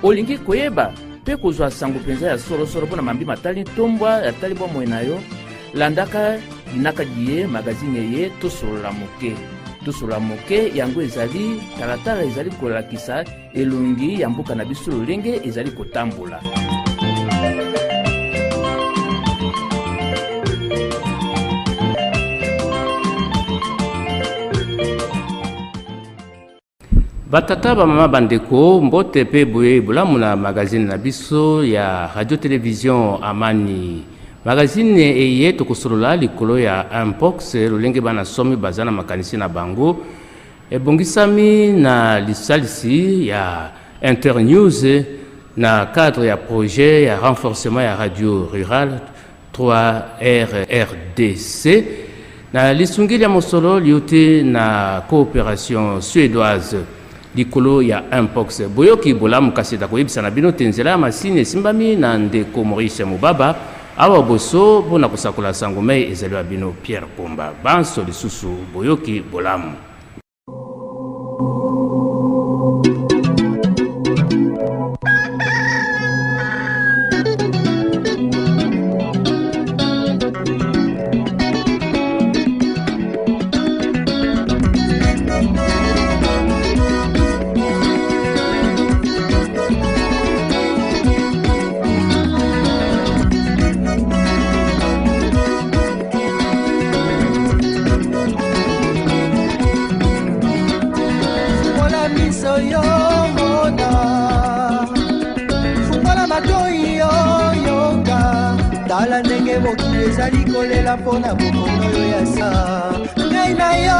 Olingi koyeba mpe kozwa sango mpenza ya solosolo mpo na mambi matali ntombwa ya tali bomoi na yo? Landaka linaka liye magazine eye Tosolola moke. Tosolola moke yango ezali talatala ezali kolakisa elongi ya mboka na biso lolenge ezali kotambola. Batata, bamama, bandeko, mbote mpe boyei bolamu na magazine na biso ya radio television Amani. Magazine eye tokosolola likolo ya mpox, lolenge bana somi baza na makanisi na bango. Ebongisami na lisalisi ya Internews na cadre ya projet ya renforcement ya radio rurale 3RRDC na lisungi lya mosolo liuti na cooperation suédoise likolo ya mpox. Boyoki bolamu, kasi nakoyebisa na bino te nzela ya masini esimbami na ndeko Maurice Mubaba awa boso mpo na kosakola sango mei ezali wa bino Pierre Komba. Banso lisusu boyoki bolamu. Fungola miso yo mona, fungola matoi yo yoka, tala ndenge mokili ezali kolela mpo na bokono oyo ya sa ngai na yo.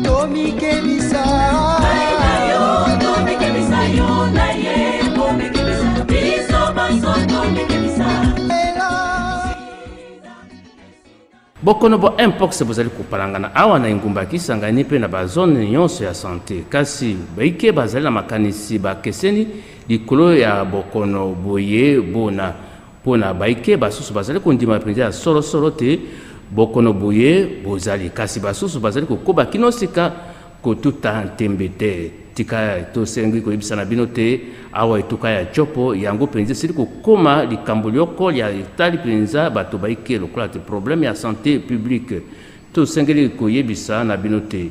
Tomikebisa, Bokono bwa mpox bozali kopalangana awa na engumba ya Kisangani mpe na bazone nyonso ya sante, kasi baike bazali na makanisi bakeseni likolo ya bokono boye bona. Mpo na baike basusu bazali kondima mpenza ya solosolo te bokono boye bozali, kasi basusu bazali kokoba kino sika kotuta ntembe te. Tika tosengi koyebisa na bino te awa etuka ya Tshopo yango mpenza esili kokoma likambo lyoko lya etali mpenza bato baike lokola te problème ya sante publique. Tosengeli koyebisa na bino te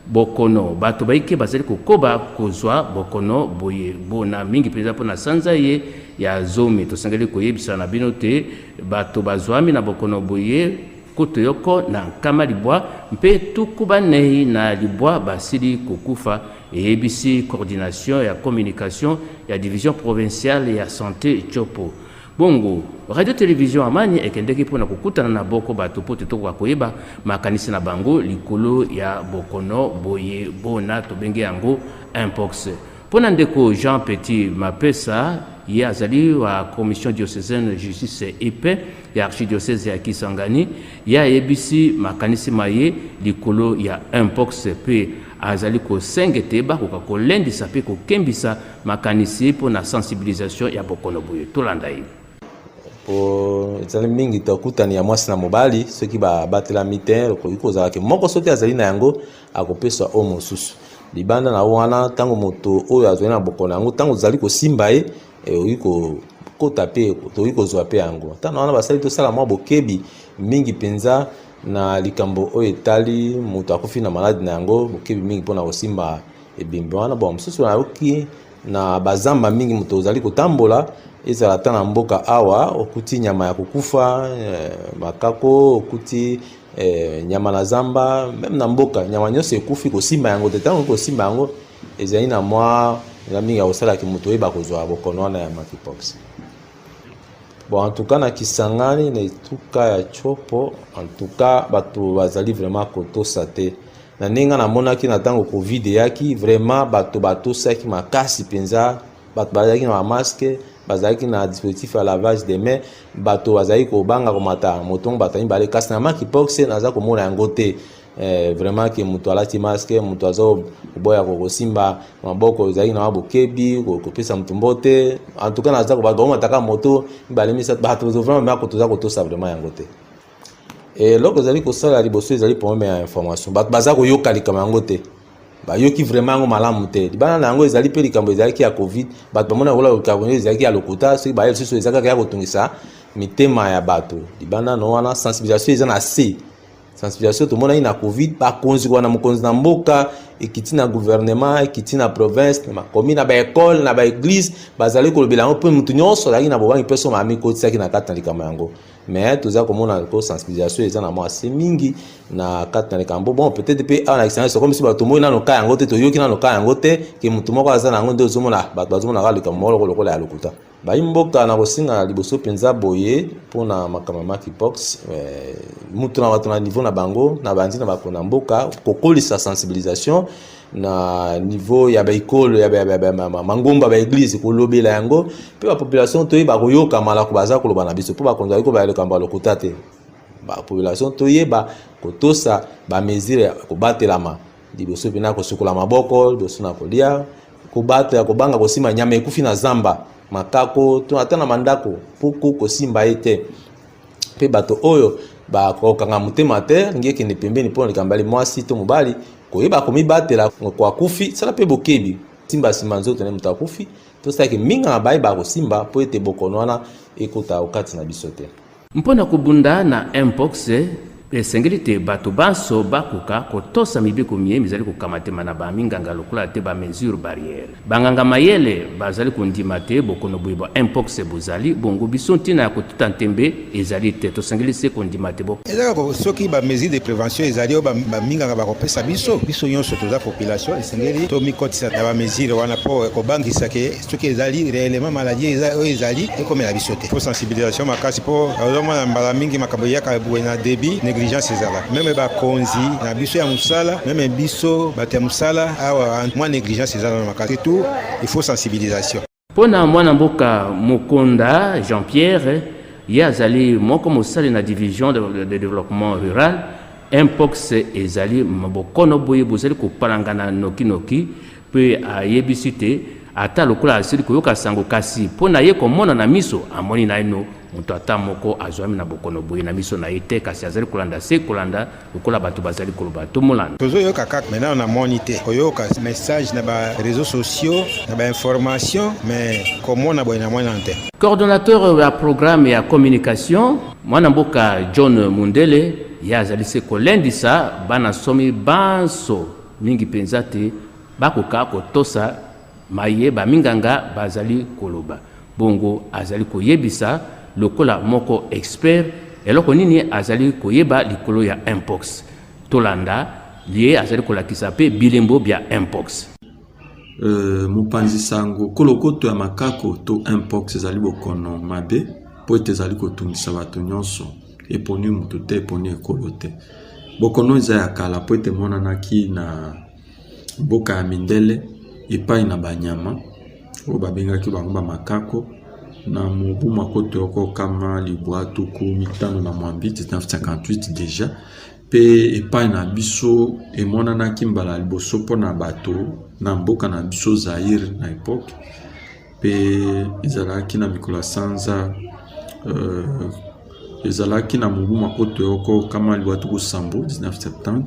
bokono bato baike bazali kokoba kozwa bokono boye bona mingi mpenza mpo na sanza ye ya zomi. Tosengeli koyebisa na bino te bato bazwami na bokono boye nkoto yoko na 90 mpe 49 basili kokufa, eyebisi coordination ya communication ya division provinciale ya sante Tshopo. Bongo radio television Amani ekendeki mpo na kokutana na boko bato mpo te tokoka koyeba makanisi na bango likolo ya bokono boye bona tobengi yango mpox. Mpo na ndeko Jean Petit Mapesa, ye azali wa commission diocésaine justice et paix ya archidiocèse ya Kisangani, ye ayebisi makanisi ma ye likolo ya mpox mpe azali kosenga ete bakoka kolendisa mpe kokembisa makanisi mpo na sensibilisation ya bokono boye. Tolanda ye. Po ezali mingi tokutani ya mwasi na mobali, soki babatelami te, okoki kozala ke moko soki azali na yango akopesa oyo mosusu libanda na wana. Ntango moto oyo azali na bokono yango, ntango ozali kosimba ye, ekoki kokota mpe tokoki kozwa mpe yango. Ntango wana basali tosala mwa bokebi mingi mpenza na likambo oyo etali moto akufi na maladi na yango, bokebi mingi mpona kosimba ebembe wana. Bon, mosusu nayoki na bazamba mingi moto ozali kotambola, ezala ata na mboka awa, okuti nyama ya kokufa, makako, okuti nyama na zamba, meme na mboka nyama nyonso ekufi, kosimba yango te. Ntango kosimba yango ezali na mwa eza mingi ya kosalaki moto oyeba kozwa bokono wana ya monkeypox. Bon, en tout cas na Kisangani, na etuka ya Tshopo, en tout cas bato bazali vraiment kotosa te. Na ndenge namonaki na ntango Covid eyaki, vraiment bato batosaki makasi mpenza. Bato bazalaki na bamasque, bazalaki na dispositif ya lavage de main, bato bazalaki kobanga komata motongo bato mibale. Kasi na monkeypox naza komona yango te. Vraiment ke moto alati masque, moto aza koboya kosimba maboko, ezalaki na bokebi kopesa moto mbote. En tout cas naza komataka moto mibale misato, bato vraiment toza kotosa vraiment yango te. Eloko ezali kosala liboso ezali problème ya information. Bato baza koyoka likambo yango te, bayoki vraiment yango malamu te. Libanda na yango ezali mpe likambo ezalaki ya Covid, bato bamona lokola likambo ezalaki ya lokuta. Soki baye lisusu, eza kaka ya kotungisa mitema ya bato. Libanda no wana, sensibilisation eza na se. Sensibilisation tomonaki na Covid, bakonzi wana, mokonzi na mboka ekiti na gouvernement, ekiti na province, na bakomi, na baekole, na baeglise, bazali kolobela yango mpe motu nyonso azalaki na bobangi mpe somo amikotisaki na kati na likambo yango. Mais toza komona ko sensibilisation eza na mwa se mingi na kati na likambo. Bon, peut-être mpe awa na Kisangani sokomi biso bato tomoni nano ka yango te, toyoki nano ka yango te ke motu moko aza na yango. Nde ozomona bato bazomona kaka likambo moko lokola ya lokuta. Bayi mboka, na kosenga na liboso mpenza boye mpona makambo ya monkeypox, mutu na bato na niveau na bango, na bandi na bakona mboka kokolisa sensibilisation na niveau ya baekole, ya mangomba, baeglise, kolobela yango mpe bapopulation toyeba koyoka malako baza koloba na biso, mpo bakonzi bazali koloba likambo ya lokuta te. Bapopulation toyeba kotosa bamesure ya kobatelama liboso mpena kosukola maboko liboso na kolia, kobatela, kobanga kosimba nyama ekufi na zamba, makako to ata na mandako, puku kosimba ye te. Mpe bato oyo bakokanga motema te ngi ekende pembeni mpona likambo ali mwasi to mobali, koyeba komibatela ko akufi, sala mpe bokebi, simba nsima nzoto na moto akufi, tosalaki minganga bayeba kosimba mpo ete bokono wana ekota okati na biso te. Mpo na kobunda na mpox, esengeli te bato banso bakoka kotosa mibeko mie mizali kokamatema na baminganga, lokola te bamesure barrière. Banganga mayele bazali kondima te bokono boye bwa mpox bozali bongo. Biso ntina ya kotuta ntembe ezali te, tosengeli se kondima te bo Eza kaka soki bamesure de prévention ezali oyo baminganga bakopesa biso, biso nyonso toza population, esengeli tomikotisa na bamesure wana mpo kobangisa ke soki ezali réellement maladie oyo ezali, ekomela biso te. Po sensibilisation makasi, mpo ozomona mbala mingi makambo eyaka boye, na début négligence ezalaka, même bakonzi na biso ya mosala, même biso bato ya mosala awa, mwa négligence ezala na makasi. Tout, il faut sensibilisation. Mpo na mwana mboka Mokonda Jean Pierre, ye azali moko mosali na division de développement rural, mpox ezali bokono boye bozali kopalangana nokinoki, mpe ayebisi te ata lokola asili koyoka sango, kasi mpo na ye komona na miso, amoni naino moto ata moko azwami na bokono boye na miso na ye te, kasi azali kolanda se kolanda lokola bato bazali koloba. Tomolanda. Tozoyoka kaka, maintenant namoni te. Koyoka message na baréseaux sociaux, na bainformation, mais komona boye namoni nano te. Coordonnateur ya programme ya communication, mwana mboka John Mundele, ye azali se kolendisa bana nsomi banso, mingi mpenza te bakoka kotosa maye baminganga bazali koloba. Bongo azali koyebisa lokola moko expert eloko nini azali koyeba likolo ya mpox. Tolanda ye azali kolakisa mpe bilembo bya mpox. Mopanzi sango, kolokoto ya makako to mpox ezali bokono mabe mpo ete ezali kotungisa bato nyonso, eponi motu te, eponi ekolo te. Bokono eza ya kala mpo ete emonanaki na mboka ya mindele epai na banyama oyo babengaki bango bamakako na mobu 1958, 1958 déjà. Mpe epai na biso emonanaki mbala liboso mpona bato na mboka na biso Zaire na époque, mpe ezalaki na mikolo ya sanza, ezalaki na mobu 1970, 1970,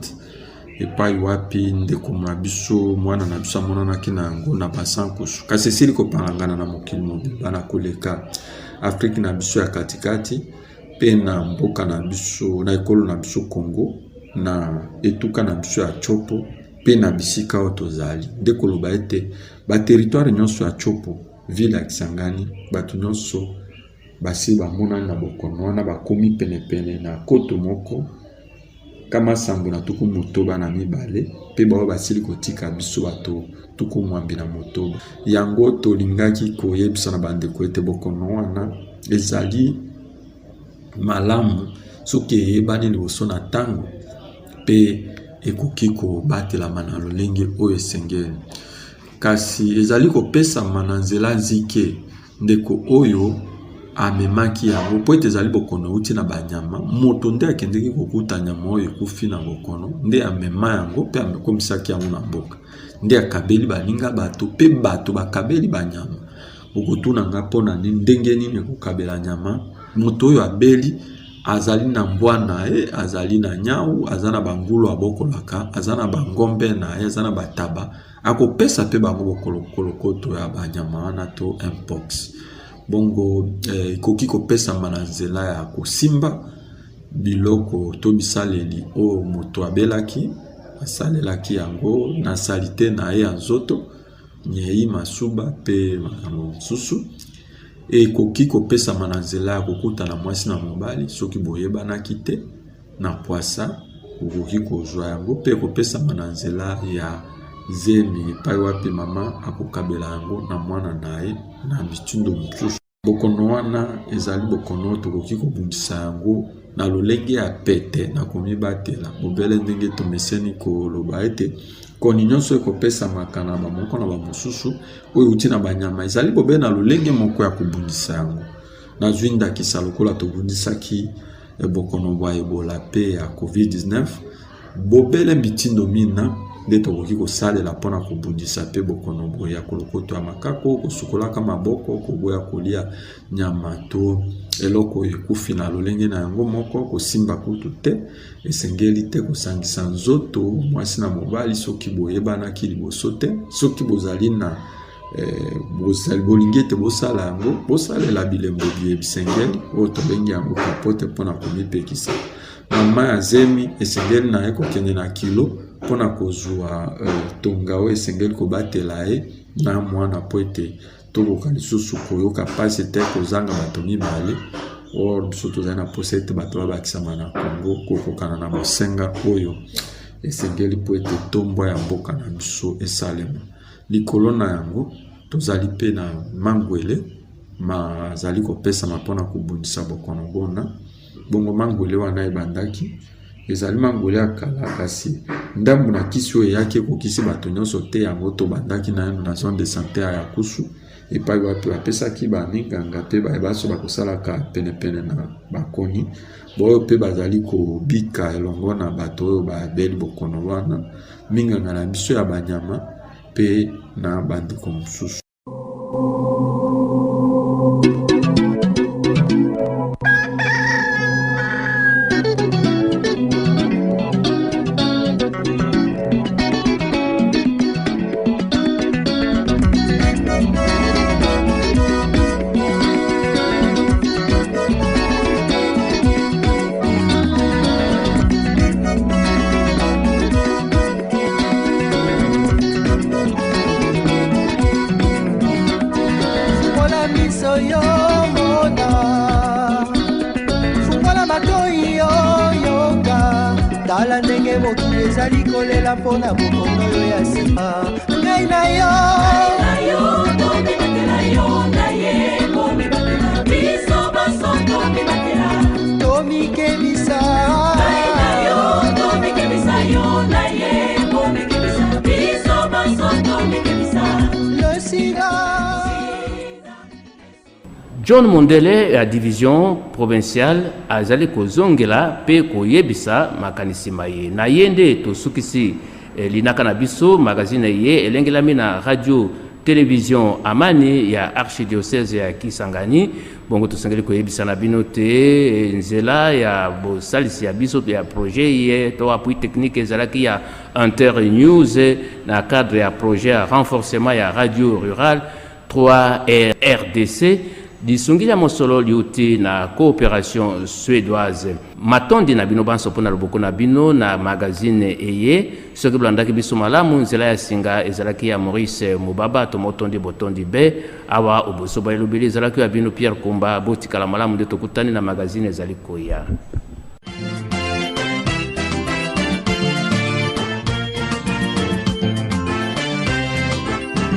epai wapi ndeko na biso, mwana na biso amonanaki na yango na Basankusu. Kasi esili kopalangana na mokili mobimba na koleka Afrike na biso ya katikati, mpe na mboka na biso, na ekolo na biso Congo, na etuka na biso ya Tshopo, mpe na bisika oyo tozali. Nde koloba ete baterritoire nyonso ya Tshopo, ville ya Kisangani, bato nyonso basi bamonani na bokono wana bakomi penepene na 1762, mpe baoyo basili kotika biso bato 86. Yango tolingaki koyebisa na bandeko ete bokono wana ezali malamu soki eyebani liboso na ntango mpe ekoki kobatelama na lolenge oyo esengeli. Kasi ezali kopesama na nzela nzike. Ndeko oyo amemaki yango, mpo ete ezali bokono euti na banyama, moto nde akendeki kokuta nyama oyo ekufi na bokono, nde amema yango mpe akomisaki yango na mboka, nde akabeli baninga bato, mpe bato bakabeli banyama. Okotuna nga mpo na nini, ndenge nini ekokabela nyama? Moto oyo abeli azali na mbwa na ye, azali na nyau, aza na bangulu abokolaka, aza na bangombe na ye, aza na bataba, akopesa mpe bango bokolokoto ya banyama wana to mpox. Bongo ekoki kopesama na nzela ya kosimba biloko to bisaleli oyo moto abelaki, asalelaki yango na salite na ye ya nzoto, nyei, masuba mpe makambo mosusu. Ekoki kopesama na nzela ya kokutana mwasi na mobali soki boyebanaki te na pwasa, okoki kozwa yango mpe ekopesama na nzela ya zemi epai wapi mama akokabela yango na mwana na ye na mitindo mosusu. Bokono wana ezali bokono oyo tokoki kobundisa yango na lolenge ya pete na komibatela, bobele ndenge tomeseni koloba ete koni nyonso ekopesamaka na bamoko na bamosusu oyo euti na banyama ezali bobele na lolenge moko ya kobundisa yango. Nazwi ndakisa lokola tobundisaki bokono bwa Ebola mpe ya COVID-19, bobele mitindo mina nde tokoki kosalela mpo na kobundisa mpe bokono boye ya kolokoto ya makako, kosukolaka maboko, koboya kolia nyama to eloko oyo ekufi na lolenge na yango moko, kosimba kutu te. Esengeli te kosangisa nzoto mwasi na mobali soki boyebanaki liboso te. Soki bozali na eh, bolingi ete bosala yango, bosalela bilembo biye bisengeli oyo tobengi yango kapote mpo na komipekisa. Mama ya zemi esengeli na ye kokende na kilo mpo na kozwa eh, tonga oyo esengeli kobatela ye na mwana mpo ete tokoka lisusu koyoka mpasi te kozanga bato mibale. Or biso tozali na mposa ete bato babakisama na Congo kokokana na bosenga oyo esengeli mpo ete tombwa ya mboka na biso esalema. Likolo na yango, tozali mpe na mangwele mazali kopesama mpo na kobundisa bokono bona. Bongo mangwele wana ebandaki, ezali mangwele ya kala, kasi ndambo na kisi oyo eyaki ekokisi bato nyonso te. Yango tobandaki naino na zone de sante ya Yakusu, epai wapi bapesaki baminganga mpe baye banso bakosalaka penepene na bakoni baoyo mpe bazali kobika elongo na bato oyo babeli bokono wana, minganga na biso ya banyama mpe na bandeko mosusu. Fungola miso yo mona, fungola matoi yo yoka, tala ndenge mokili ezali kolela mpo na bokono oyo ya sika. Ngai na yo, tomikebisa, le sida. John Mondele ya division provinciale azali kozongela mpe koyebisa makanisi maye. Na ye nde tosukisi linaka na biso. Magazine ye elengelami na radio television Amani ya archidiocèse ya Kisangani. Bongo tosengeli koyebisa na bino te nzela ya bosalisi ya biso ya projet ye to appui technique ezalaki ya Hunter News na cadre ya projet ya renforcement ya radio rural 3 RDC. Lisungi ya mosolo liuti na coopération suédoise. Matondi na bino banso mpona loboko na bino na magazine eye. Soki bolandaki biso malamu, nzela ya singa ezalaki ya Maurice Mobaba. Tomotondi botondi be awa oboso ba elobeli ezalaki ya bino Pierre Kumba. Botikala malamu nde tokutani na magazine ezali koya.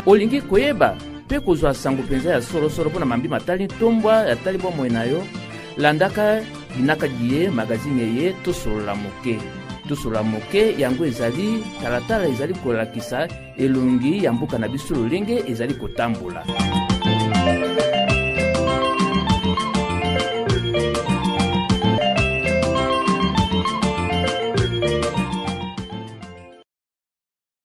Olingi koyeba mpe kozwa sango mpenza ya solosolo mpo na mambi matali ntombwa ya tali bomoi na yo? Landaka linaka liye magazine eye Tosolola moke. Tosolola moke yango ezali talatala ezali kolakisa elongi ya mboka na biso lolenge ezali kotambola.